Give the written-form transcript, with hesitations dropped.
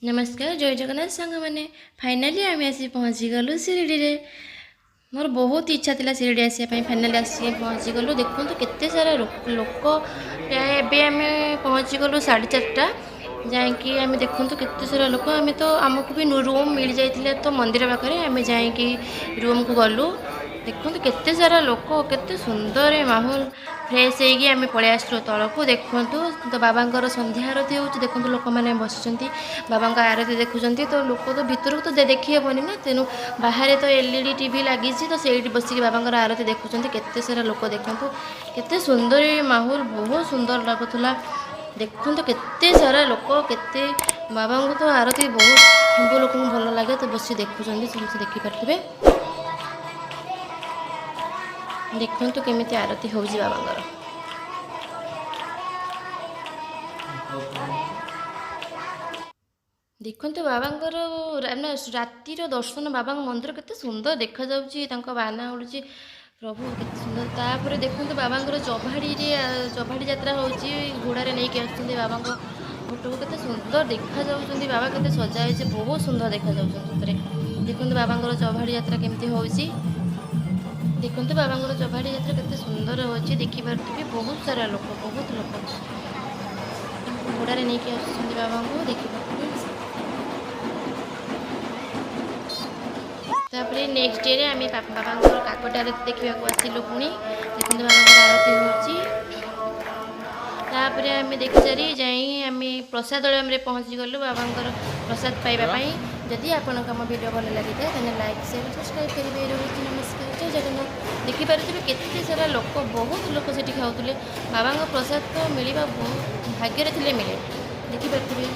ନମସ୍କାର, ଜୟ ଜଗନ୍ନାଥ ସାଙ୍ଗମାନେ। ଫାଇନାଲି ଆମେ ଆସି ପହଞ୍ଚିଗଲୁ ଶିରିଡ଼ିରେ। ମୋର ବହୁତ ଇଚ୍ଛା ଥିଲା ଶିରିଡ଼ି ଆସିବା ପାଇଁ। ଫାଇନାଲି ଆସିକି ପହଞ୍ଚିଗଲୁ। ଦେଖନ୍ତୁ କେତେ ସାରା ଲୋକ। ପ୍ରାୟ ଏବେ ଆମେ ପହଞ୍ଚିଗଲୁ 4:30 ଯାଇକି। ଆମେ ଦେଖନ୍ତୁ କେତେ ସାରା ଲୋକ। ଆମେ ତ ଆମକୁ ବି ରୁମ୍ ମିଳିଯାଇଥିଲା ତ ମନ୍ଦିର ପାଖରେ। ଆମେ ଯାଇକି ରୁମ୍କୁ ଗଲୁ। ଦେଖନ୍ତୁ କେତେ ସାରା ଲୋକ, କେତେ ସୁନ୍ଦର ଏ ମାହୋଲ। ଫ୍ରେଶ୍ ହେଇକି ଆମେ ପଳେଇ ଆସିଲୁ ତଳକୁ। ଦେଖନ୍ତୁ ତ ବାବାଙ୍କର ସନ୍ଧ୍ୟା ଆରତୀ ହେଉଛି। ଦେଖନ୍ତୁ ଲୋକମାନେ ବସିଛନ୍ତି, ବାବାଙ୍କ ଆରତୀ ଦେଖୁଛନ୍ତି। ତ ଲୋକ ତ ଭିତରକୁ ତ ଦେଖି ହେବନି ନା, ତେଣୁ ବାହାରେ ତ ଏଲଇଡି ଟିଭି ଲାଗିଛି, ତ ସେଇଠି ବସିକି ବାବାଙ୍କର ଆରତୀ ଦେଖୁଛନ୍ତି କେତେ ସାରା ଲୋକ। ଦେଖନ୍ତୁ କେତେ ସୁନ୍ଦର ଏ ମାହୋଲ, ବହୁତ ସୁନ୍ଦର ଲାଗୁଥିଲା। ଦେଖନ୍ତୁ କେତେ ସାରା ଲୋକ, କେତେ ବାବାଙ୍କୁ ତ ଆରତୀ ବହୁତ ହିନ୍ଦୁ ଲୋକଙ୍କୁ ଭଲ ଲାଗେ, ତ ବସି ଦେଖୁଛନ୍ତି ସମସ୍ତେ, ଦେଖିପାରୁଥିବେ। ଦେଖନ୍ତୁ କେମିତି ଆରତୀ ହେଉଛି ବାବାଙ୍କର। ଦେଖନ୍ତୁ ବାବାଙ୍କର ରାତିର ଦର୍ଶନ, ବାବାଙ୍କ ମନ୍ଦିର କେତେ ସୁନ୍ଦର ଦେଖାଯାଉଛି, ତାଙ୍କ ବାନା ଉଡ଼ୁଛି, ପ୍ରଭୁ କେତେ ସୁନ୍ଦର। ତାପରେ ଦେଖନ୍ତୁ ବାବାଙ୍କର ଜଭାଡ଼ିରେ ଜଭାଡ଼ି ଯାତ୍ରା ହେଉଛି, ଘୋଡ଼ାରେ ନେଇକି ଆସୁଛନ୍ତି ବାବାଙ୍କ ଫଟୋକୁ। କେତେ ସୁନ୍ଦର ଦେଖାଯାଉଛନ୍ତି ବାବା, କେତେ ସଜା ହେଇଛି, ବହୁତ ସୁନ୍ଦର ଦେଖାଯାଉଛନ୍ତି ସତରେ। ଦେଖନ୍ତୁ ବାବାଙ୍କର ଜଭାଡ଼ି ଯାତ୍ରା କେମିତି ହେଉଛି। ଦେଖନ୍ତୁ ବାବାଙ୍କର ଜଭାଡ଼ି ଯାତ୍ରା କେତେ ସୁନ୍ଦର ହେଉଛି, ଦେଖିପାରୁଥିବେ। ବହୁତ ସାରା ଲୋକ, ବହୁତ ଲୋକ ଘୋଡ଼ାରେ ନେଇକି ଆସୁଛନ୍ତି ବାବାଙ୍କୁ, ଦେଖିପାରୁଥିବେ। ତାପରେ ନେକ୍ସଟ ଡେରେ ଆମେ ବାବାଙ୍କର କାକଟ ଆରତୀ ଦେଖିବାକୁ ଆସିଲୁ ପୁଣି। ଦେଖନ୍ତୁ ବାବାଙ୍କର ଆରତୀ ହେଉଛି। ତାପରେ ଆମେ ଦେଖିସାରି ଯାଇ ଆମେ ପ୍ରସାଦାଳୟରେ ପହଞ୍ଚିଗଲୁ ବାବାଙ୍କର ପ୍ରସାଦ ପାଇବା ପାଇଁ। ଯଦି ଆପଣଙ୍କୁ ଆମ ଭିଡ଼ିଓ ଭଲ ଲାଗିଥାଏ, ତାହେଲେ ଲାଇକ୍, ସେୟାର, ସବସ୍କ୍ରାଇବ୍ କରିବେ। ରହୁଛି, ନମସ୍କାର, ଜୟ ଜଗନ୍ନାଥ। ଦେଖିପାରୁଥିବେ କେତେ ସାରା ଲୋକ, ବହୁତ ଲୋକ ସେଠି ଖାଉଥିଲେ। ବାବାଙ୍କ ପ୍ରସାଦ ତ ମିଳିବା ବହୁତ ଭାଗ୍ୟରେ ଥିଲେ ମିଳେ। ଦେଖିପାରୁଥିବେ।